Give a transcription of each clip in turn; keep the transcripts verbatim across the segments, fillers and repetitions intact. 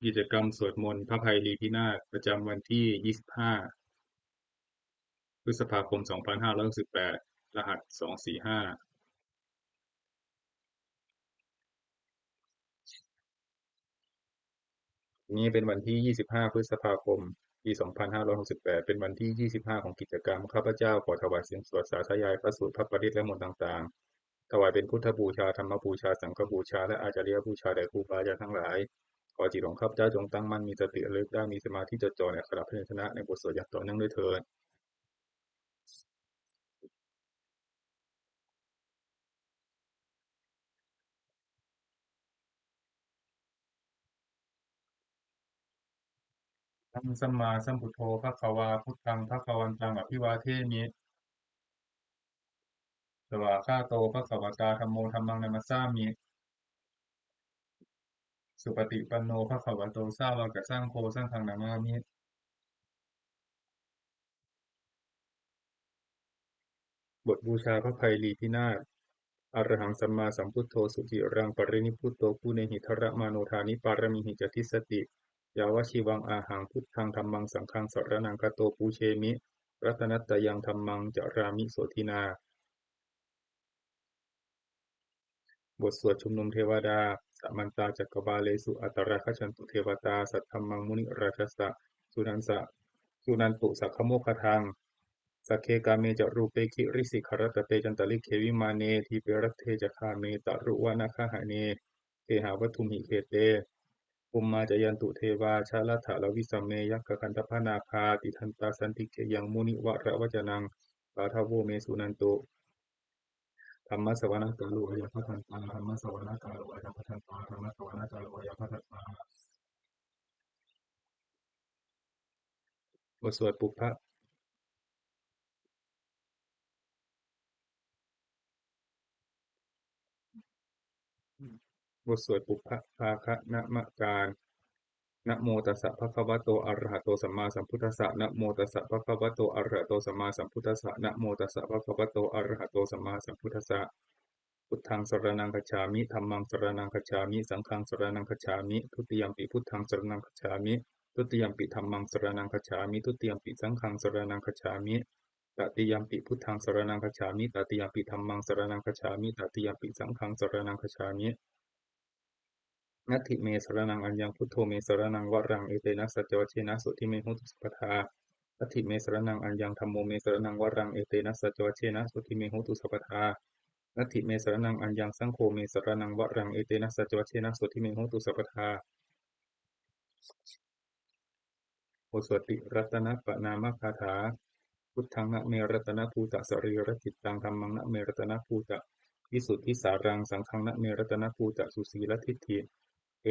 กิจกรรมสวดมนต์พระไพรีพินาศประจำวันที่ ยี่สิบห้า พฤษภาคม สองพันห้าร้อยหกสิบแปด รหัส สองสี่ห้า นี้เป็นวันที่ ยี่สิบห้า พฤษภาคม ปี สองพันห้าร้อยหกสิบแปด เป็นวันที่ ยี่สิบห้า ของกิจกรรม ข้าพเจ้าขอถวายเสียงสวดสาธยายพระสูตร พระปริตร และมนต์ต่างๆ ถวายเป็นพุทธบูชา ธรรมบูชา สังฆบูชา และอาจาริยบูชาแด่ครูบาอาจารย์ทั้งหลาย ขอจิตของข้าพเจ้าจงตั้งมั่น มีสติระลึกได้ มีสมาธิจดจ่อในอักขระพยัญชนะในบทสวดอย่างต่อเนื่องด้วยเทอญ Arahaṃ sammāsambuddho bhagavā, buddhaṃ bhagavantaṃ abhivādemi. Svākkhāto bhagavatā dhammo, dhammaṃ namassāmi. Supaṭipanno bhagavato sāvakasaṅgho, saṅghaṃ namāmi. บทบูชาพระไพรีพินาศ Arahaṃ sammāsambuddho suciraṃ parinibbuto, guṇehi dharamāno dāni pāramīhi ca dissati, yāvajīvaṃ ahaṃ buddhaṃ dhammaṃ saṅghaṃ saraṇaṃ gato, pūjemi ratanattayaṃ dhammaṃ carāmi sotthinā. บทสวดชุมนุมเทวดา Samantā cakkavāḷesu atrāgacchantu devatā, saddhammaṃ munirājassa suṇassa, suṇantu saggamokkhadaṃ. Sagge kāme ca rūpe girisikharataṭe cantalikkhe vimāne, dīpe raṭṭhe ca gāme taruvanagahane gehavatthumhi khette, bhummā cāyantu devā jalathalavisame yakkhagandhabbanāgā, tiṭṭhantā santike yaṃ munivaravacanaṃ sādhavo me suṇantu. Dhammassavanakālo ayambhadantā, dhammassavanakālo ayambhadantā, dhammassavanakālo ayambhadantā. บทสวดปุพพะ บทสวดปุพพภาคนมการ Namo tassa bhagavato arahato sammāsambuddhassa. Namo tassa bhagavato arahato sammāsambuddhassa. Namo tassa bhagavato arahato sammāsambuddhassa. Buddhaṃ saraṇaṃ gacchāmi. Dhammaṃ saraṇaṃ gacchāmi. Saṅghaṃ saraṇaṃ gacchāmi. Dutiyampi buddhaṃ saraṇaṃ gacchāmi. Dutiyampi dhammaṃ saraṇaṃ gacchāmi. Dutiyampi saṅghaṃ saraṇaṃ gacchāmi. Tatiyampi buddhaṃ saraṇaṃ gacchāmi. Tatiyampi dhammaṃ saraṇaṃ gacchāmi. Tatiyampi saṅghaṃ saraṇaṃ gacchāmi. Natthi me saraṇaṃ aññaṃ, buddho me saraṇaṃ varaṃ, etena saccavajjena sotthi me hotu sabbadā. Natthi me saraṇaṃ aññaṃ, dhammo me saraṇaṃ varaṃ, etena saccavajjena sotthi me hotu sabbadā. Natthi me saraṇaṃ aññaṃ, saṅgho me saraṇaṃ varaṃ, etena saccavajjena sotthi me hotu sabbadā. บทสวดติรัตนปณามคาถา Buddhaṃ name ratanabhūtasarīracittaṃ, dhammaṃ name ratanabhūtavisuddhisāraṃ, saṅghaṃ name ratanabhūtasusīladiṭṭhiṃ,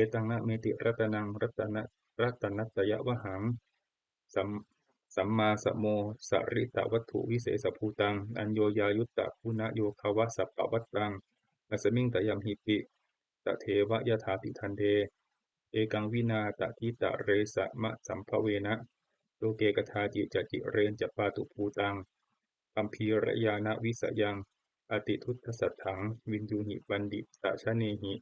etaṃ nameti ratanaṃ ratana ratanattayavhaṃ. Sam sammāsamosaritavatthuvisesabhūtaṃ, aññoññayuttaguṇayogavasappavattāṃ, asmiṃ tayamhipi tadeva yathāti. Khande ekaṃ vinā takittare samasambhavena, loke kadāci ca cireñca pātubhūtaṃ, gambhīrañāṇavisayaṃ atiduddasatthaṃ, viññūhi paṇḍitajanehi,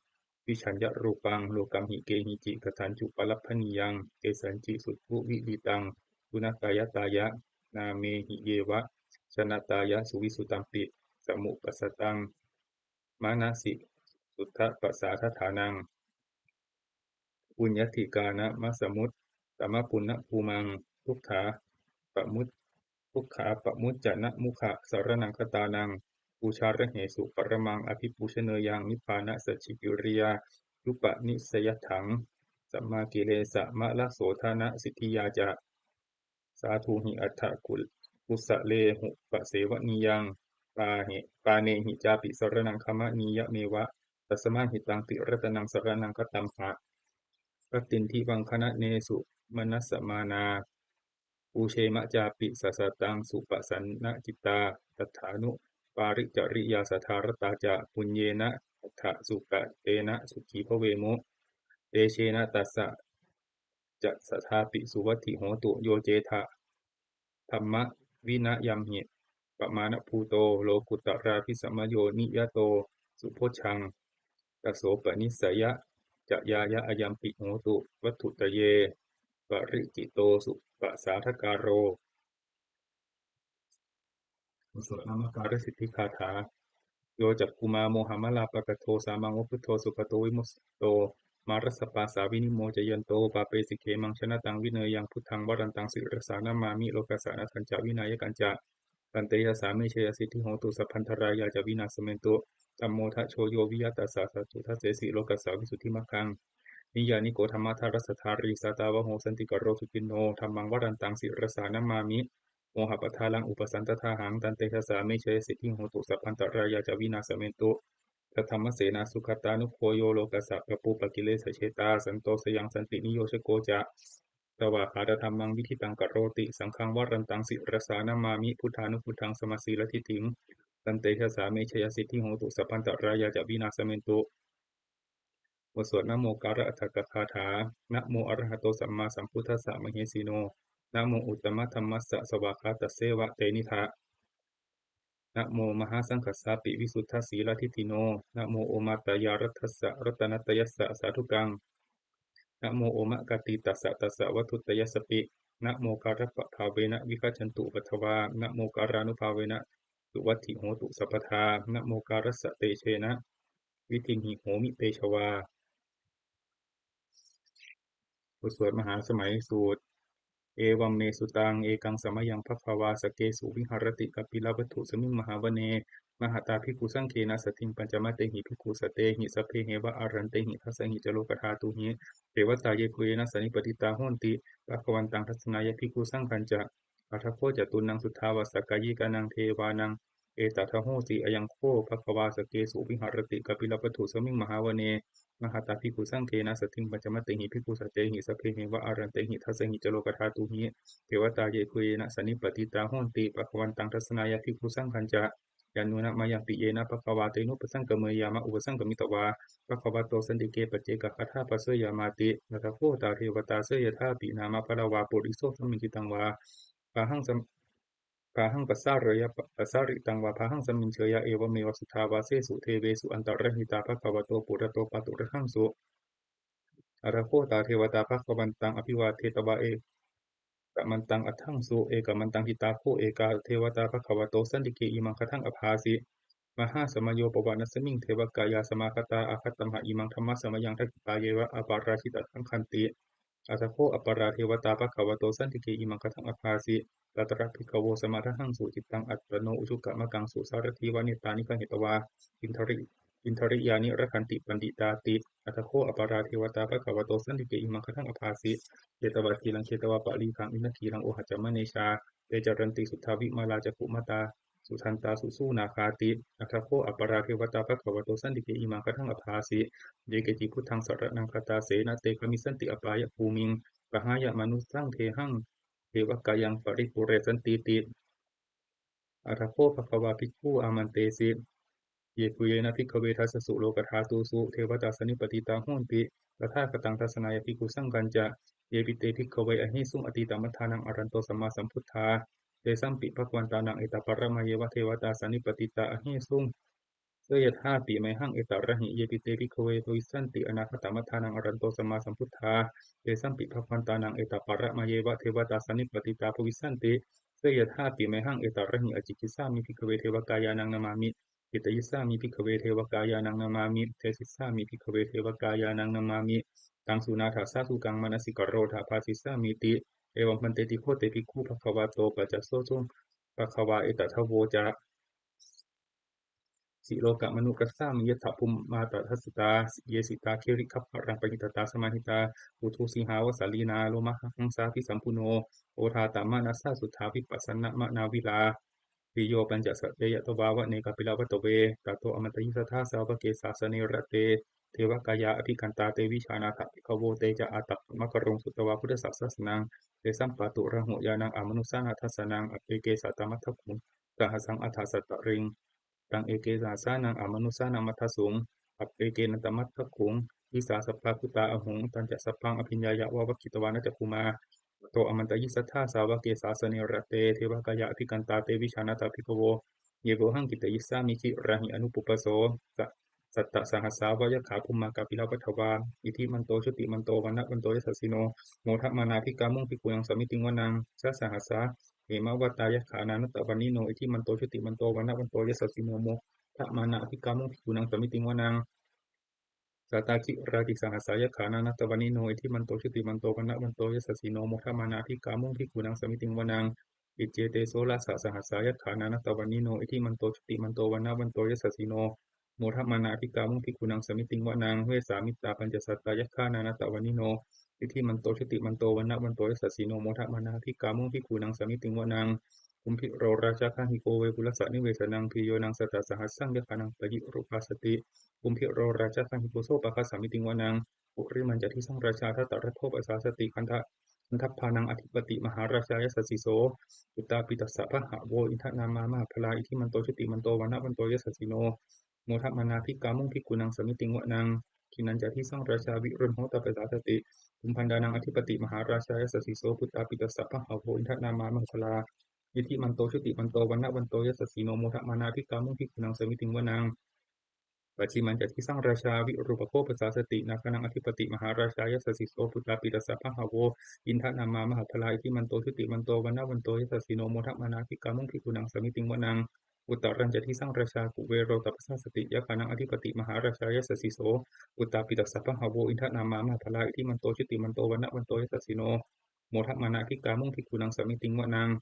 vijjāya rūpaṃ lokamhi kehici, kadañcupalabhanīyaṃ kesañci suddhuvilitaṃ, guṇakayatāya nāmehi yeva janatāya, suvissutampi samuppasattaṃ manasi suddhapasādaṭṭhānaṃ, puññādhikāramasamuttamapuññabhūmaṃ, dukkhā pamut dukkhāpamuccanamukkhasaraṇagatānaṃ, pūjārahesu paramaṃ abhipūjaneyyaṃ, nibbānasacchikiriyāyupanissayatthaṃ, sammākilesamallasodhanasiddhiyā ca. Sādhūhi atha ku kusalehupasevanīyaṃ, pāhe pāṇehi cāpi saraṇaṃ gamanīyameva, tasmā hi taṃ tiratanaṃ saraṇaṃ gatamha, katindivaṃ khananesu manassamānā, pūjema cāpi sāsataṃ supasannacitā, saddhānupāricariyā sadā ratā ca, puññena atha sukatena sukhī bhavemu, tejena tassa ca sadāpi suvatthi hotu. Yo cetha dhammavinayamhi pamāṇabhūto, lokuttarābhisamayo niyato subojjhaṃ, tasopanissaya ca ñāya ayampi hotu vatthuttaye paricito suppasādakāro. บทสวดนมการสิทธิคาถา Yo cakkhumā mohamalāpakaṭṭho, sāmaṃ va buddho sugato vimucito, mārassa pāsā vinimocayanto, pāpesi khemaṃ janataṃ vineyyaṃ, buddhaṃ varantaṃ sirasā namāmi, lokassa anaṇtañca vināyakañca. Tantejasā me jayasiddhi hotu, sabbantarāyā ca vināsamentu. Dhammo dhajo yo viya tassa, satthu dassesi lokassa visuddhimaggaṃ. Niyyāniko dhammadharassa dhārī, sātāvaho santikaro suciṇṇo, dhammaṃ varantaṃ sirasā namāmi, mohappadālaṃ upasantadāhaṃ. Tantejasā me jayasiddhi hotu, sabbantarāyā ca vināsamentu. Saddhammasenā sugatānugo yo, lokassa pāpūpakilesajetā, santo sayaṃ santiniyojako ca, svākkhātadhammaṃ viditaṃ karoti, saṅghaṃ varantaṃ sirasā namāmi, buddhānubuddhaṃ samasīladiṭṭhiṃ. Tantejasā me jayasiddhi hotu, sabbantarāyā ca vināsamentu. บทสวดนโมการอัฏฐกคาถา Namo arahato sammāsambuddhassa mahesino. Namo uttamadhammassa svākkhātasseva tenidha. Namo mahāsaṅghassāpi visuddhasīladiṭṭhino. Namo omātyāraddhassa ratanattayassa sādhukaṃ. Namo omakātītassa tassa vatthuttayassapi. Namokārappabhāvena vigacchantu upaddavā. Namokārānubhāvena suvatthi hotu sabbadā. Namokārassa tejena vidhimhi homi tejavā. บทสวดมหาสมัยสูตร Evaṃ me sutaṃ. Ekaṃ samayaṃ bhagavā sakkesu viharati kapilavatthusmiṃ mahāvane mahatā bhikkhusaṅghena saddhiṃ pañcamattehi bhikkhusatehi sabbeheva āraṇṭehi. Dasahi ca lokadhātūhi devatā yebhuyyena sannipatitā honti bhagavantaṃ dassanāya bhikkhusaṅghañca. Atha kho catunnaṃ suddhāvāsakāyikānaṃ devānaṃ etadahosi: Ayaṃ kho bhagavā sakkesu viharati kapilavatthusmiṃ mahāvane mahatā bhikkhusaṅghena saddhiṃ pañcamattehi bhikkhusatehi sabbeheva āraṇṭehi. Dasahi ca lokadhātūhi devatā yebhuyyena sannipatitā honti bhagavantaṃ dassanāya bhikkhusaṅghañca. Yannūna mayampi yena bhagavā tenupasaṅkameyyāma, upasaṅkamitvā bhagavato santike paccekagāthā bhāseyyāmāti. Atha kho tā devatā seyyathāpi nāma balavā puriso sammiñjitaṃ vā bāhaṃ sam- bāhaṃ pasāreyya, pasāritaṃ vā bāhaṃ sammiñjeyya, evameva suddhāvāsesu devesu antarahitā bhagavato purato pāturahaṃsu. Atha kho tā devatā bhagavantaṃ abhivādetvā ekamantaṃ aṭṭhaṃsu. Ekamantaṃ ṭhitā kho ekā devatā bhagavato santike imaṃ gāthaṃ abhāsi: Mahāsamayo pavanasmiṃ, devakāyā samāgatā; āgatamha imaṃ dhammasamayaṃ, dakkhitāyeva aparājitasaṅghanti. Atha kho aparā devatā bhagavato santike imaṃ gāthaṃ abhāsi: Tatra bhikkhavo samādahaṃsu, cittaṃ attano ujukamakaṃsu; sārathīva nettāni gahetvā, indri- indriyāni rakkhanti paṇḍitāti. Atha kho aparā devatā bhagavato santike imaṃ gāthaṃ abhāsi: Chetvā khīlaṃ chetvā palighaṃ, indakhīlaṃ ohaccamanejā; te caranti suddhā vimalā, cakkhumatā sudantā susunāgāti. Atha kho aparā devatā bhagavato santike imaṃ gāthaṃ abhāsi: Ye keci buddhaṃ saraṇaṃ gatāse, na te gamissanti apāyabhūmiṃ; pahāya mānusaṃ dehaṃ, devakāyaṃ paripūressantīti. Atha kho bhagavā bhikkhū āmantesi: Yebhuyyena bhikkhave dasasu lokadhātūsu devatā sannipatitā honti tathāgataṃ dassanāya bhikkhusaṅghañca. Yepi te bhikkhave ahesuṃ atītamaddhānaṃ arahanto sammāsambuddhā, tesampi bhagavantānaṃ etaparamāyeva devatā sannipatitā ahesuṃ, seyyathāpi mayhaṃ etarahi. Yepi te bhikkhave bhavissanti anāgatamaddhānaṃ arahanto sammāsambuddhā, tesampi bhagavantānaṃ etaparamāyeva devatā sannipatitā bhavissanti, seyyathāpi mayhaṃ etarahi. Ācikkhissāmi bhikkhave devakāyānaṃ nāmāni; kittayissāmi bhikkhave devakāyānaṃ nāmāni; desissāmi bhikkhave devakāyānaṃ nāmāni. Taṃ suṇātha sādhukaṃ manasikarotha bhāsissāmīti. Evaṃ bhanteti kho te bhikkhū bhagavato paccassosuṃ. Bhagavā etadavoca: Silokamanukassāmi, yattha bhummā tadassitā; ye sitā girigabbharaṃ, pahitattā samāhitā. Puthū sīhāva sallīnā, lomahaṃsābhisambhuno; odātamanasā suddhā, vippasannamanāvilā. Bhiyyo pañcasate ñatvā, vane kāpilavatthave; tato āmantayi satthā, sāvake sāsane rate. Devakāyā abhikkantā, te vijānātha bhikkhavo; te ca ātappamakaruṃ, sutvā buddhassa sāsanaṃ. Tesampāturahu ñāṇaṃ, amanussāna dassanaṃ; appeke satamaddakkhuṃ, sahassaṃ atha sattariṃ. Taṃ eke sahassānaṃ, amanussānamaddasuṃ; appekenantamaddakkhuṃ, disā sabbā phuṭā ahuṃ. Tañca sabbaṃ abhiññāya, vavakkhitvāna cakkhumā; tato āmantayi satthā, sāvake sāsane rate. Devakāyā abhikkantā, te vijānātha bhikkhavo; ye vohaṃ kittayissāmi, girāhi anupubbaso. Sa- Sattasahassā va yakkhā bhummā kāpilavatthavā, iddhimanto jutimanto vaṇṇavanto yasassino, modamānā abhikkāmuṃ bhikkhūnaṃ samitiṃ vanaṃ. Chasahassā hemavatā yakkhā nānattavaṇṇino, iddhimanto jutimanto vaṇṇavanto yasassino, modamānā abhikkāmuṃ bhikkhūnaṃ samitiṃ vanaṃ. Sātāgirā tisahassā yakkhā nānattavaṇṇino, iddhimanto jutimanto vaṇṇavanto yasassino, modamānā abhikkāmuṃ bhikkhūnaṃ samitiṃ vanaṃ. Iccete soḷasasahassā yakkhā nānattavaṇṇino, iddhimanto jutimanto vaṇṇavanto yasassino, modamānā abhikkāmuṃ bhikkhūnaṃ samitiṃ vanaṃ. Vessāmittā pañcasatā yakkhā nānattavaṇṇino, iddhimanto jutimanto vaṇṇavanto yasassino, modamānā abhikkāmuṃ bhikkhūnaṃ samitiṃ vanaṃ. Kumbhīro rājagahiko vepullassa nivesanaṃ, bhiyyo naṃ satasahassaṃ yakkhānaṃ payirupāsati, kumbhīro rājagahiko sopāga samitiṃ vanaṃ. Purimañca disaṃ rājā dhataraṭṭho pasāsati, gandha- gandhabbānaṃ ādhipati mahārājā yasassi so. Puttāpi tassa bahavo indanāmā mahabbalā, iddhimanto jutimanto vaṇṇavanto yasassino, modamānā abhikkāmuṃ bhikkhūnaṃ samitiṃ vanaṃ. Dakkhiṇañca disaṃ rājā virūḷho tappasāsati, kumbhaṇḍānaṃ ādhipati mahārājā yasassi so. Puttāpi tassa bahavo indanāmā mahabbalā, iddhimanto jutimanto vaṇṇavanto yasassino, modamānā abhikkāmuṃ bhikkhūnaṃ samitiṃ vanaṃ. Pacchimañca disaṃ rājā virūpakkho pasāsati, nāgānaṃ ādhipati mahārājā yasassi so. Puttāpi tassa bahavo indanāmā mahabbalā, iddhimanto jutimanto vaṇṇavanto yasassino, modamānā abhikkāmuṃ bhikkhūnaṃ samitiṃ vanaṃ. Uttarañca disaṃ rājā kuvero tappasāsati, yakkhānaṃ ādhipati mahārājā yasassi so. Puttāpi tassa bahavo indanāmā mahabbalā, iddhimanto jutimanto vaṇṇavanto yasassino, modamānā abhikkāmuṃ bhikkhūnaṃ samitiṃ vanaṃ.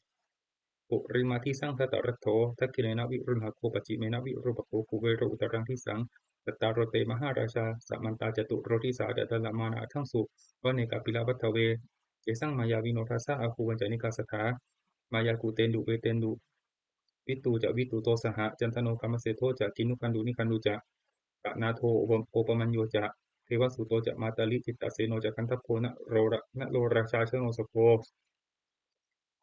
Purimaṃ disaṃ dhataraṭṭho, dakkhiṇena virūḷhako, pacchimena virūpakkho, kuvero uttaraṃ disaṃ. Cattāro te mahārājā samantā caturo disā, daddallamānā aṭṭhaṃsu vane kāpilavatthave. Tesaṃ māyāvino dāsā āgū vañcanikā saṭhā, māyā kuṭeṇḍu veṭeṇḍu viṭū ca viṭuṭo saha, candano kāmaseṭṭho ca kinnughaṇḍu nighaṇḍu ca, panādo opamañño ca devasūto ca mātali, cittaseno ca gandhabbo naḷo ra- naḷorājā janosabho,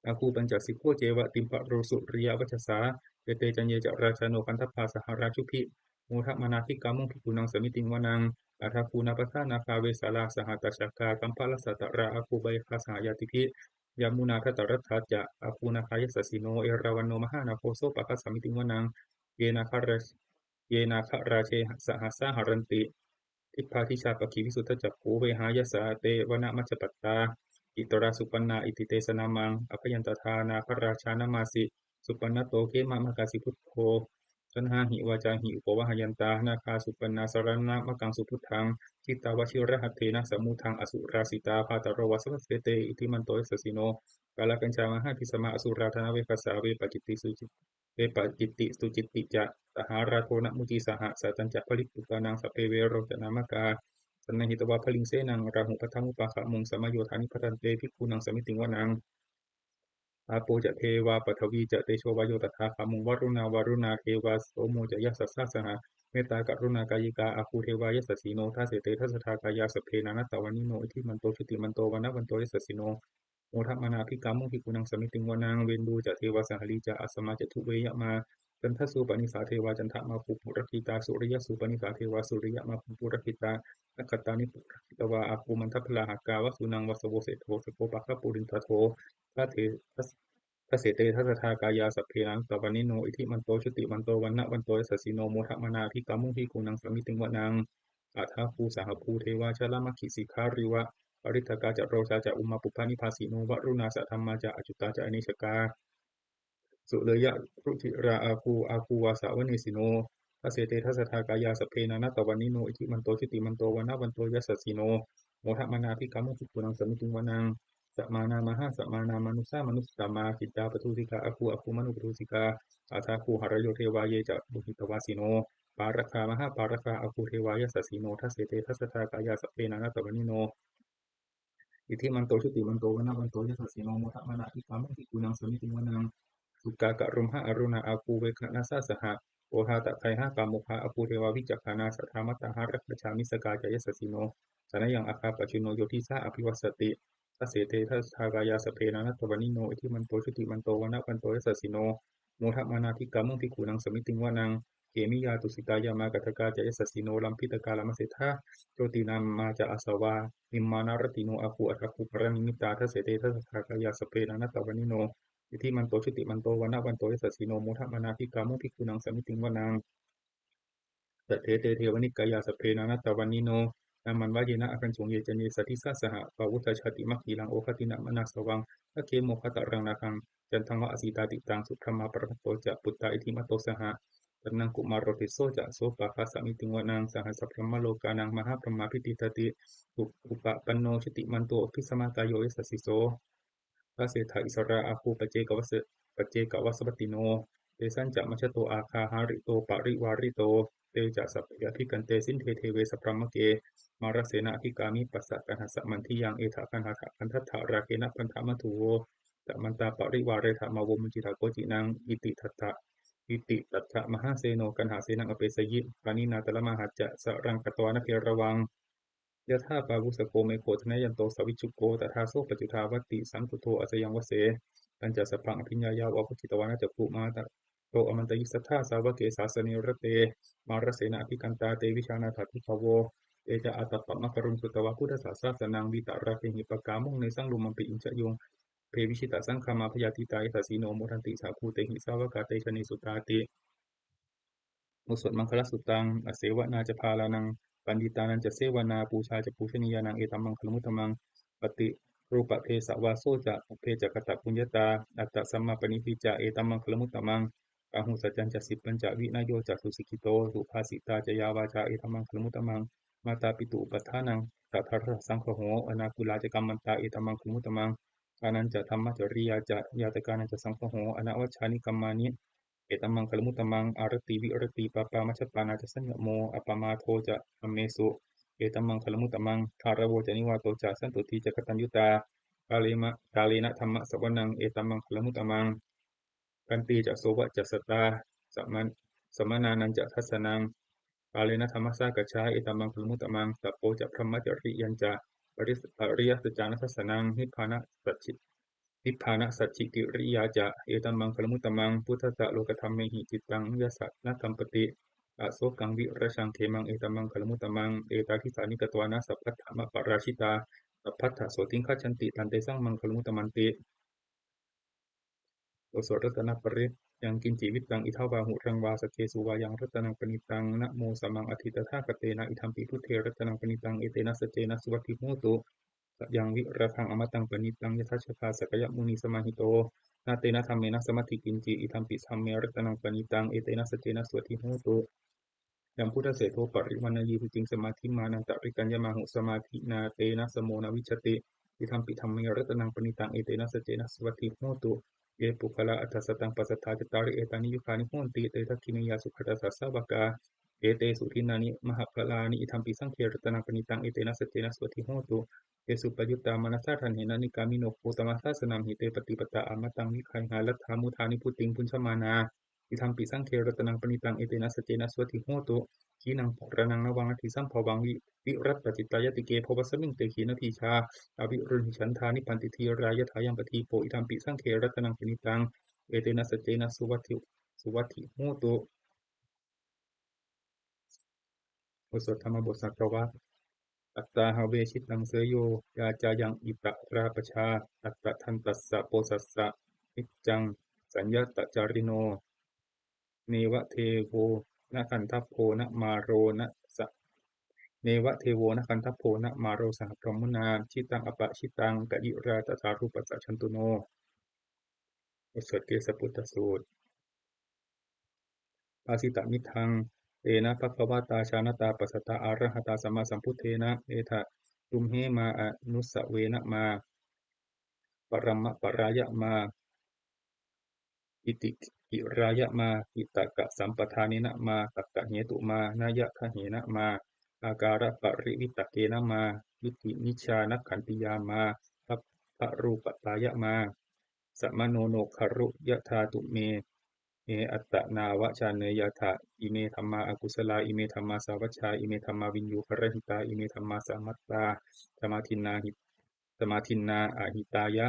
āgū pañcasikho ceva timbarū suriyavacchasā. Ete caññe ca rājāno gandhabbā saha rājubhi, modamānā abhikkāmuṃ bhikkhūnaṃ samitiṃ vanaṃ. Athāgū nābhasā nāgā vesālā sahatacchakā, kambalassatarā āgū pāyāgā saha ñātibhi, yāmunā dhataraṭṭhā ca āgū nāgā yasassino, erāvaṇo mahānāgo sopāga samitiṃ vanaṃ. Ye nāgarā- ye nāgarāje sahassā haranti dibbā dijā pakkhi visuddhacakkhū, vehāyasā te vanamajjhapattā citrā supaṇṇā iti tesa nāmaṃ. Abhayantadā nāgarājānamāsi, supaṇṇato khemamakāsi buddho, saṇhāhi vācāhi upavhayantā nāgā supaṇṇā saraṇamakaṃsu buddhaṃ. Jitā vajirahatthena samuddaṃ asurā sitā, bhātaro vāsavassete iddhimanto yasassino. Kālakañjā mahābhismā asurā dānaveghasā, vepacitti sucitti vepacitti sucitti ca pahārādo namucī saha, satañca baliputtānaṃ sabbe verocanāmakā, sannayhitvā baliṃ senaṃ rāhubhaddamupāgamuṃ, samayodāni bhaddante bhikkhūnaṃ samitiṃ vanaṃ. Āpo ca devā paṭhavī ca tejo vāyo tadāgamuṃ, varuṇā vāruṇā devā somo ca yasasā saha, mettākaruṇākāyikā āgū devā yasassino. Dasete dasadhā kāyā sabbe nānattavaṇṇino, iddhimanto jutimanto vaṇṇavanto yasassino, modamānā abhikkāmuṃ bhikkhūnaṃ samitiṃ vanaṃ. Veṇḍū ca devā sahalī ca asamā ca duve yamā, candassūpanisā devā candamāgū purakkhitā, suriyassūpanisā devā suriyamāgū purakkhitā, nakkhattāni purakkhitvā āgū mandavalāhakā, vasūnaṃ vāsavo seṭṭho sakkopāga purindado. Dase- das- dasete dasadhā kāyā sabbe nānattavaṇṇino, iddhimanto jutimanto vaṇṇavanto yasassino, modamānā abhikkāmuṃ bhikkhūnaṃ samitiṃ vanaṃ. Athāgū sahabhū devā jalamaggisikhāriva, parittā ca rojā ca ummāpupphanibhāsino, varuṇā sahadhammā ca accutā ca anejakā, sūleyyarucirā āgū āgū vāsavanesino. Dasete dasadhā kāyā sabbe nānattavaṇṇino, iddhimanto jutimanto vaṇṇavanto yasassino, modamānā abhikkāmuṃ bhikkhūnaṃ samitiṃ vanaṃ. Samānā mahāsamānā mānusā mānusuttamā, khiḍḍāpadūsikā āgū āgū mānuppadūsikā, athāgū harayo devā ye ca lohitavāsino, pāragā mahāpāragā āgū devā yasassino. Dasete dasadhā kāyā sabbe nānattavaṇṇino, iddhimanto jutimanto vaṇṇavanto yasassino, modamānā abhikkāmuṃ bhikkhūnaṃ samitiṃ vanaṃ. Sukkā karumhā aruṇā āgū veghanasā saha, odātagayhā pāmokkhā āgū devā vicakkhaṇā, sadāmattā hāragajā missakā ca yasassino, thanayaṃ āgā pajjunno yo disā abhivassati. Dasete dasadhā kāyā sabbe nānattavaṇṇino, iddhimanto jutimanto vaṇṇavanto yasassino, modamānā abhikkāmuṃ bhikkhūnaṃ samitiṃ vanaṃ. Khemiyā tusitā yāmā kaṭṭhakā ca yasassino, lambītakā lāmaseṭṭhā jotināmā ca āsavā, nimmānaratino āgū athāgū paranimmitā. Dasete dasadhā kāyā sabbe nānattavaṇṇino, iddhimanto jutimanto vaṇṇavanto yasassino, modamānā abhikkāmuṃ bhikkhūnaṃ samitiṃ vanaṃ. Saṭṭhete devanikāyā sabbe nānattavaṇṇino, nāmanvayena āgañchuṃ ye caññe sadisā saha. Pavutthajātimakkhīlaṃ oghatiṇṇamanāsavaṃ, dakkhemoghataraṃ nāgaṃ candaṃva asītāti. Taṃ subrahmā paramatto ca puttā iddhimato saha, sanaṅkumāro tisso ca sopāga samitiṃ vanaṃ. Sahassabrahmalokānaṃ mahābrahmābhitiṭṭhati, upapanno jutimanto bhismākāyo yasassi so. Dasettha issarā āgū paccekavassa- paccekavasavattino, tesañca majjhato āgā hārito parivārito. Te ca sabbe abhikkante sinde deve sabrahmake, mārasenā abhikkāmi passa kaṇhassa mandiyaṃ. Etha gaṇhatha gaṇhatha rāgena bandhamatthu vo, samantā parivāretha mā vo muñcittha koci naṃ. Iti tattha iti tattha mahāseno kaṇhasenaṃ apesayi, pāṇinā talamāhacca saraṃ katvāna bheravaṃ. Yathā pāvussako megho thanayanto savijjuko, tadā so paccudāvatti saṅkuddho asayaṃvase. Tañca sabbaṃ abhiññāya vavakkhitvāna cakkhumā, tato āmantayi satthā sāvake sāsane rate, mārasenā abhikkantā te vijānātha bhikkhavo. Te ca ātappamakaruṃ sutvā buddhassa sāsanaṃ, vītarāgehi pakkāmuṃ nesaṃ lomampi iñjayuṃ. Sabbe vijitasaṅgāmā bhayātītā yasassino, modanti saha bhūtehi sāvakā te janesutāti. บทสวดมังคลสุตตัง Asevanā ca bālānaṃ, paṇḍitānañca sevanā, pūjā ca pūjanīyānaṃ, etammaṅgalamuttamaṃ. Paṭirūpadesavāso ca, sabbe ca katapuññatā, attasammāpaṇidhi ca, etammaṅgalamuttamaṃ. Bāhusaccañca sippañca, vinayo ca susikkhito, subhāsitā ca yā vācā, etammaṅgalamuttamaṃ. Mātāpituupaṭṭhānaṃ, puttadārassa saṅgaho, anākulā ca kammantā, etammaṅgalamuttamaṃ. Dānañca dhammacariyā ca, ñātakānañca saṅgaho, anavajjāni kammāni, etammaṅgalamuttamaṃ. Āratī viratī pāpā, majjapānā ca saññamo, appamādo ca dhammesu, etammaṅgalamuttamaṃ. Gāravo ca nivāto ca, santuṭṭhī ca kataññutā, kālema- kālena dhammassavanaṃ, etammaṅgalamuttamaṃ. Khantī ca sovacassatā, saman- samaṇānañca dassanaṃ, kālena dhammasākacchā, etammaṅgalamuttamaṃ. Tapo ca brahmacariyañca, aris- ariyasaccāna dassanaṃ, nibbānasacchi- nibbānasacchikiriyā ca, etammaṅgalamuttamaṃ. Phuṭṭhassa lokadhammehi, cittaṃ yassa na kampati, asokaṃ virajaṃ khemaṃ, etammaṅgalamuttamaṃ. Etādisāni katvāna, sabbatthamaparājitā, sabbattha sotthiṃ gacchanti, tantesaṃ maṅgalamuttamanti. บทสวดรัตนปริตร Yaṅkiñci vittaṃ idha vā huraṃ vā, saggesu vā yaṃ ratanaṃ paṇītaṃ, na no samaṃ atthi tathāgatena, idampi buddhe ratanaṃ paṇītaṃ, etena saccena suvatthi hotu. Sayaṃ virāgaṃ amataṃ paṇītaṃ, yadajjhagā sakyamunī samāhito, na tena dhammena samatthi kiñci, idampi dhamme ratanaṃ paṇītaṃ, etena saccena suvatthi hotu. Yambuddhaseṭṭho parivaṇṇayī, suciṃ samādhimānantarikaññamāhu, samādhinā tena samo na vijjati, idampi dhamme ratanaṃ paṇītaṃ, etena saccena suvatthi hotu. Ye puggalā aṭṭha sataṃ pasatthā, cattāri etāni yugāni honti, te dakkhiṇeyyā sugatassa sāvakā, etesu dinnāni mahapphalāni, idampi saṅghe ratanaṃ paṇītaṃ, etena saccena suvatthi hotu. Ye suppayuttā manasā daḷhena, nikkāmino gotamasāsanamhi, te pattipattā amataṃ vigayha, laddhā mudhā nibbutiṃ bhuñjamānā, idampi saṅghe ratanaṃ paṇītaṃ, etena saccena suvatthi hotu. Khīṇaṃ purāṇaṃ navaṃ natthi sambhavaṃ, vi- virattacittāyatike, bhavasmiṃ te khīṇabījā, aviruḷhichandā nibbanti dhīrā, yathāyampadīpo, idampi saṅghe ratanaṃ paṇītaṃ, etena saccena suvatthi, suvatthi hotu. บทสวดธรรมบทสังสารวัตร Attāhave jitaṃ seyyo, yā cāyaṃ itarā pajā, tattadantassa posassa, niccaṃ saññatacārino, neva devo na gandhabbo na māro na sa- neva devo na gandhabbo na māro saha brahmunā, jitaṃ apajitaṃ kavirā tathārūpassa jantuno. บทสวดเกสปุตตสูตร Bhāsitamiddhaṃ, tena bhagavatā jānatā passatā arahatā sammāsambuddhena, etha tumhe mā anussavenamā, paramaparāya mā, kittihirāya mā, kittakasampadānena mā, takkahetu mā, nayagahena mā, ākāraparivitakkena mā, ditthimicchānakkhantiyā mā, sabbarūpatāya mā. Samāno no khāru yathā tumhe, he attanāvacaneyyathā. Ime dhammā akusalā, ime dhammā sāvajjā, ime dhammā viññūhirahitā, ime dhammā samattā samādinnā hi- samādinnā ahitāya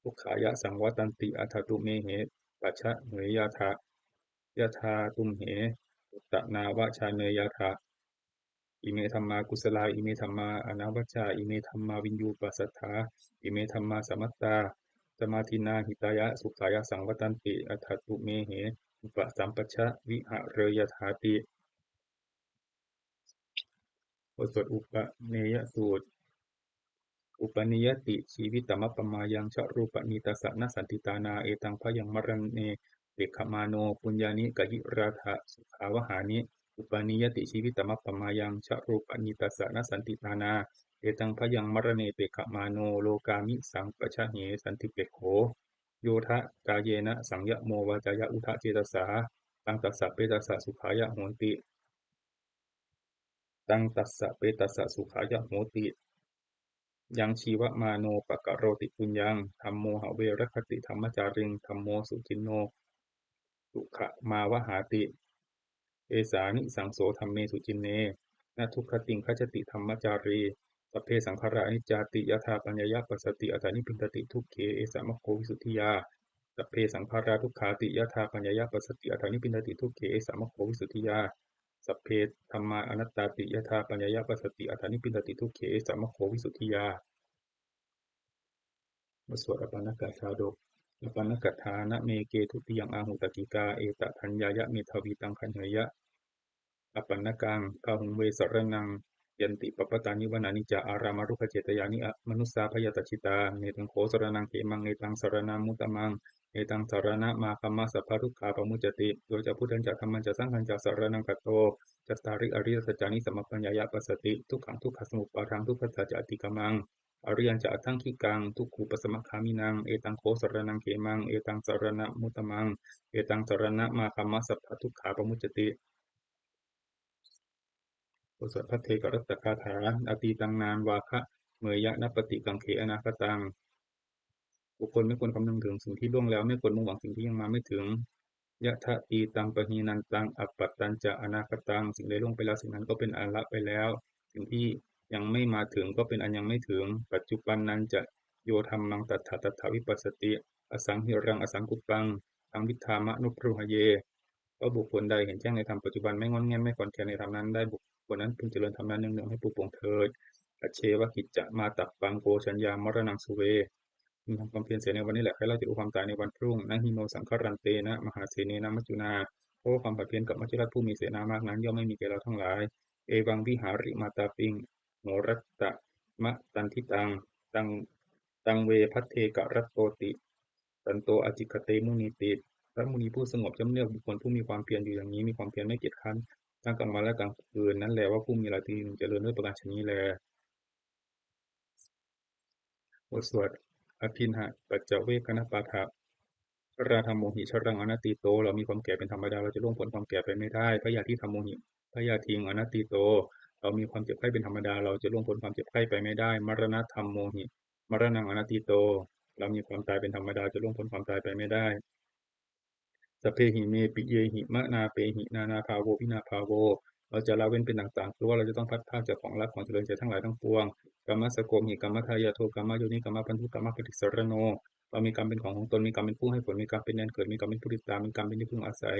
dukkhāya saṃvattanti. Atha tumhe pajāneyyathā, yathā tumhe attanāvacaneyyathā. Ime dhammā kusalā, ime dhammā anavajjā, ime dhammā viññūpasaṭṭhā, ime dhammā samattā samādinnā hitāya sukhāya saṃvattanti. Atha tumhe upasampajja vihareyyāthāti. บทสวดอุปเนยสูตร Upanīyati jīvitamappamāyaṃ ca rūpanītassa na santi tānā, etaṃ bhayaṃ maraṇe pekkhamāno puññāni kayirātha sukhāvahāni. Upanīyati jīvitamappamāyaṃ ca rūpanītassa na santi tānā, etaṃ bhayaṃ maraṇe pekkhamāno lokāmisaṃ paccahe santi pekkho. Yo tha kāyena saṃyamo vācāya uda cetasā, taṃ tassa petassa sukhāya hoti. Taṃ tassa petassa sukhāya hoti. Yaṃ jīvamāno pakaroti puññaṃ, dhammo have rakkhati dhammacāriṃ, dhammo suciṇṇo sukhamāvahāti. Esānisaṃso dhamme suciṇṇe, na duggatiṃ gacchati dhammacārī. Sabbe saṅkhārā aniccāti, yadā paññāya passati, atha nibbindati dukkhe, esa maggo visuddhiyā. Sabbe saṅkhārā dukkhāti, yadā paññāya passati, atha nibbindati dukkhe, esa maggo visuddhiyā. Sabbe dhammā anattāti, yadā paññāya passati, atha nibbindati dukkhe, esa maggo visuddhiyā. บทสวดอปัณณกชาดก Apaṇṇakaṭṭhānameke dutiyaṃ āhu takkikā, etadaññāya medhāvī taṃ gaṇheyya apaṇṇakaṃ. Bahuṃ ve saraṇaṃ yanti pabbatāni vanāni ca, ārāmarukkhacetyāni manussā bhayātajjitā. Netaṃ kho saraṇaṃ khemaṃ, netaṃ saraṇamuttamaṃ, netaṃ saraṇamāgamma, sabbadukkhā pamuccati. Yo ca buddhañca dhammañca saṅghañca saraṇaṃ gato, cattāri ariyasaccāni samappaññāya passati, dukkhaṃ dukkhasamuppādaṃ dukkhassa ca atikkamaṃ, ariyañca aṭṭhaṅgikaṃ dukkhūpasamagāminaṃ. Etaṃ kho saraṇaṃ khemaṃ, etaṃ saraṇamuttamaṃ, etaṃ saraṇamāgamma, sabbadukkhā pamuccati. บทสวดภัทเทกรัตตคาถา Atītaṃ nānvāgameyya nappaṭikaṅkhe anāgataṃ. บุคคลไม่ควรคำนึงถึงสิ่งที่ล่วงแล้ว ไม่ควรมุ่งหวังสิ่งที่ยังมาไม่ถึง Yadatītampahīnantaṃ appattañca anāgataṃ. สิ่งใดล่วงไปแล้ว สิ่งนั้นก็เป็นอันละไปแล้ว สิ่งที่ยังไม่มาถึงก็เป็นอันยังไม่ถึง Paccuppannañca yo dhammaṃ tattha tattha vipassati, asaṃhiraṃ asaṅkuppaṃ taṃ viddhā manubrūhaye. เพราะบุคคลใดเห็นแจ้งในธรรมปัจจุบัน ไม่ง่อนแง่นไม่คลอนแคลนในธรรมนั้นได้ บุคคลนั้นพึงเจริญธรรมนั้นเนืองๆให้ปรุโปร่งเถิด Ajjeva kiccamātappaṃ ko jaññā maraṇaṃ suve. พึงทำความเพียรเสียในวันนี้แหละ ใครเล่าจะรู้ความตายในวันพรุ่ง Na hi no saṅgarantena mahāsenena maccunā. เพราะว่าความผัดเพี้ยนกับมัจจุราชผู้มีเสนามากนั้น ย่อมไม่มีแก่เราทั้งหลาย Evaṃ vihārimātāpiṃ horattamattanditaṃ, taṃ taṃ ve bhaddekarattoti santo ācikkhate munīti. พระมุนีผู้สงบย่อมเรียกบุคคลผู้มีความเพียรอยู่อย่างนี้ มีความเพียรไม่เกียจคร้านทั้งกลางวันและกลางคืน นั้นแลว่าผู้มีราตรีหนึ่งเจริญด้วยประการฉะนี้แล. บทสวด Abhiṇhapaccavekkhaṇapāṭha. Jarādhammomhi jaraṃ anatīto. เรามีความแก่เป็นธรรมดา เราจะล่วงพ้นความแก่ไปไม่ได้ Byādhidhammomhi byādhiṃ anatīto. เรามีความเจ็บไข้เป็นธรรมดา เราจะล่วงพ้นความเจ็บไข้ไปไม่ได้ Maraṇadhammomhi maraṇaṃ anatīto. เรามีความตายเป็นธรรมดา จะล่วงพ้นความตายไปไม่ได้ Sabbehi me piyehi manāpehi nānābhāvo vinābhāvo. เราจะละเว้นเป็นต่างๆ คือว่าเราจะต้องพลัดพรากจากของรักของเจริญใจทั้งหลายทั้งปวง Kammassakomhi kammadāyādo kammayoni kammabandhu kammapaṭisaraṇo. เรามีกรรมเป็นของของตน มีกรรมเป็นผู้ให้ผล มีกรรมเป็นแดนเกิด มีกรรมเป็นผู้ติดตาม มีกรรมเป็นที่พึ่งอาศัย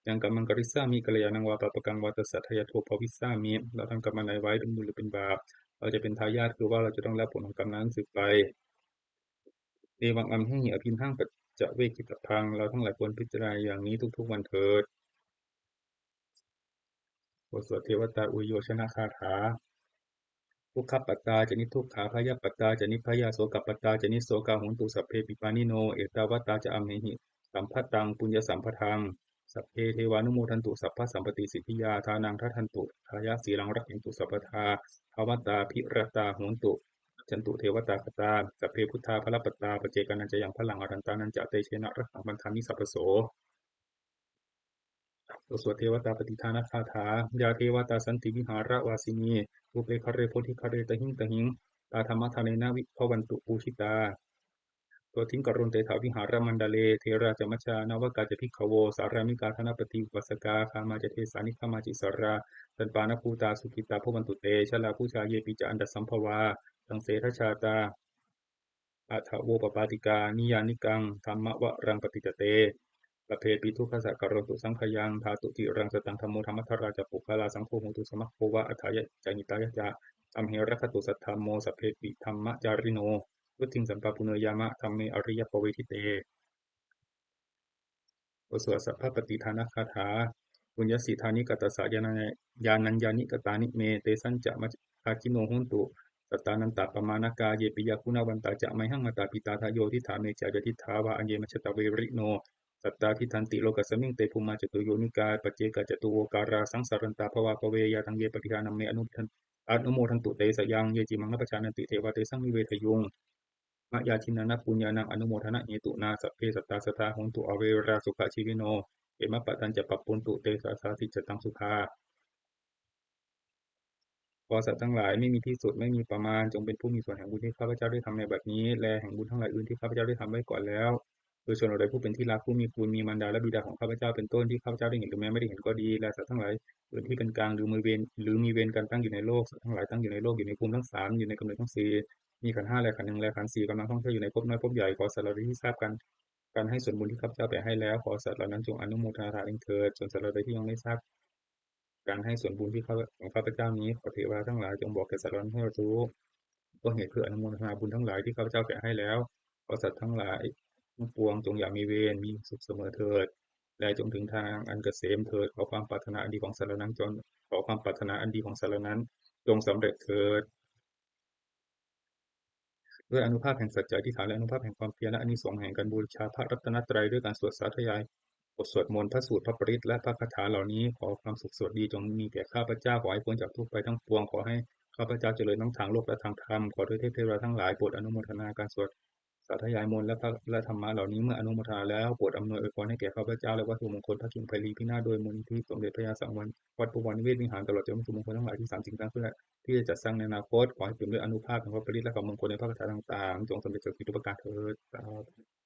Yaṃ kammaṃ karissāmi kalyāṇaṃ vā pāpakaṃ vā tassa dāyādo bhavissāmi. เราทำกรรมอันใดไว้เป็นบุญหรือเป็นบาป เราจะเป็นทายาท คือว่าเราจะต้องรับผลของกรรมนั้นสืบไป Evaṃ amhehi abhiṇhaṃ paccavekkhitabbaṃ. เราทั้งหลายควรพิจารณาอย่างนี้ทุกๆวันเถิด บทสวดเทวตาอุยโยชนคาถา Dukkhappattā ca niddukkhā bhayappattā ca nibbhayā sokappattā ca nissokā hontu sabbepi pāṇino. Ettāvatā ca amhehi sambhataṃ puññasampadaṃ sabbe devānumodantu sabbasampattisiddhiyā. Dānaṃ dadantu saddhāya sīlaṃ rakkhantu sabbadā bhāvantābhiratā hontu gacchantu devatāgatā. Sabbe buddhā balappattā paccekānañca yaṃ balaṃ arahantānañca tejena rakkhaṃ bandhāmi sabbaso. บทสวดเทวตาปฏิทานคาถา Yā devatā santi vihāravāsinī thūpe ghare bodhighare tahiṃ tahiṃ, tā dhammadānena bhavantu pūjitā. Sotthiṃ karontedha vihāramaṇḍale therā ca majjhā navakā ca bhikkhavo, sārāmikā dānapatī upāsakā gāmā ca desā nigamā ca issarā, sappāṇabhūtā sukhitā bhavantu te. Jalābujā yepi ca aṇḍasambhavā saṃsedajātā athavopapātikā, niyyānikaṃ dhammavaraṃ paṭicca te sabbepi dukkhassa karontu saṅkhayaṃ. Ṭhātu ciraṃ sataṃ dhammo dhammaddharā ca puggalā, saṅgho hotu samaggo va atthāya ca hitāya ca. Amhe rakkhatu saddhammo sabbepi dhammacārino, vuḍḍhiṃ sampāpuṇeyyāma dhamme ariyappavedite. บทสวดสัพพปฏิทานคาถา puññassidāni katassa ñāṇaññāṇikatāni me, tesañca majjhaggino hontu sattānantapaṃāṇakā. Ye piyā guṇavantā ca mayhaṃ mātā pitā dāyo diṭṭhā me ca yadiṭṭhā vā aññe majjhattā verino sattā tiṭṭhanti lokasmiṃ, te bhummā catuyonikā paccekacatuvokārā saṃsarantā bhavābhave. Yā taṃ ye paṭiggaṇhaṃ me anumodantu te sayaṃ, ye cīmaṃ na pajānanti devā tesaṃ nivedayuṃ. Mayā dinnāna puññānaṃ anumodanahetunā sabbe sattā sadā hontu averā sukhajīvino. Khemappadañca pabbavantu te sāsāti ca taṃ sukhā. ขอสัตว์ทั้งหลายไม่มีที่สุดไม่มีประมาณ จงเป็นผู้มีส่วนแห่งบุญที่ข้าพเจ้าได้ทำในบัดนี้ และแห่งบุญทั้งหลายอื่นที่ข้าพเจ้าได้ทำไว้ก่อนแล้ว คือชนอะไรผู้เป็นที่รัก ผู้มีคุณ มีมารดาและบิดาของข้าพเจ้าเป็นต้น ที่ข้าพเจ้าได้เห็นหรือแม้ไม่ได้เห็นก็ดี และสัตว์ทั้งหลายอื่นที่เป็นกลาง หรือมีเวร หรือมีเวรกันตั้งอยู่ในโลก สัตว์ทั้งหลายตั้งอยู่ในโลก อยู่ในภูมิทั้งสาม อยู่ในกำเนิดทั้งสี่ มีขันธ์ห้าและขันธ์หนึ่งและขันธ์สี่ กำลังท่องเที่ยวอยู่ในภพน้อยภพใหญ่ ขอสัตว์เหล่าใดที่ทราบกัน การให้ส่วนบุญที่ข้าพเจ้าแผ่ให้แล้ว ขอสัตว์เหล่านั้นจงอนุโมทนาเองเถิด ส่วนสัตว์เหล่าใดที่ยังไม่ทราบ การให้ส่วนบุญที่ข้า ของข้าพเจ้านี้ ขอเทวดาทั้งหลายจงบอกแก่สัตว์เหล่านั้นให้รู้ ก็เหตุคืออนุโมทนาบุญทั้งหลายที่ข้าพเจ้าแผ่ให้แล้ว ขอสัตว์ทั้งหลายทั้งปวงจงอย่ามีเวร มีสุขเสมอเถิด และจงถึงทางอันเกษมเถิด ขอความปรารถนาอันดีของสัตว์เหล่านั้นจง ขอความปรารถนาอันดีของสัตว์เหล่านั้นจงสำเร็จเถิด ด้วยอานุภาพแห่งสัจจะอธิษฐาน และอานุภาพแห่งความเพียร และอานิสงส์แห่งการบูชาพระรัตนตรัย ด้วยการสวดสาธยายบทสวดมนต์ พระสูตร พระปริตร และพระคาถาเหล่านี้ ขอความสุขสวัสดีจงมีแก่ข้าพเจ้า ขอให้พ้นจากทุกข์ภัยทั้งปวง ขอให้ข้าพเจ้าเจริญทั้งทางโลกและทางธรรม ขอด้วยเทพเทวดาทั้งหลายโปรดอนุโมทนาการสวดสาธยายมนต์และพระ และธรรมะเหล่านี้ เมื่ออนุโมทนาแล้ว โปรดอำนวยอวยพรให้แก่ข้าพเจ้า และวัตถุมงคลพระกิ่งไพรีพินาศด้วยมนต์ทิพย์ สมเด็จพญาสังวรวัดบวรนิเวศวิหาร ตลอดจนวัตถุมงคลทั้งหลายที่สามสิ่งสร้างขึ้นและที่จะจัดสร้างในอนาคต ขอให้เปี่ยมด้วยอานุภาพแห่งพระปริตรและคำมงคลในพระคาถาต่างๆ จงสำเร็จจนถึงทุกประการเถิด สาธุ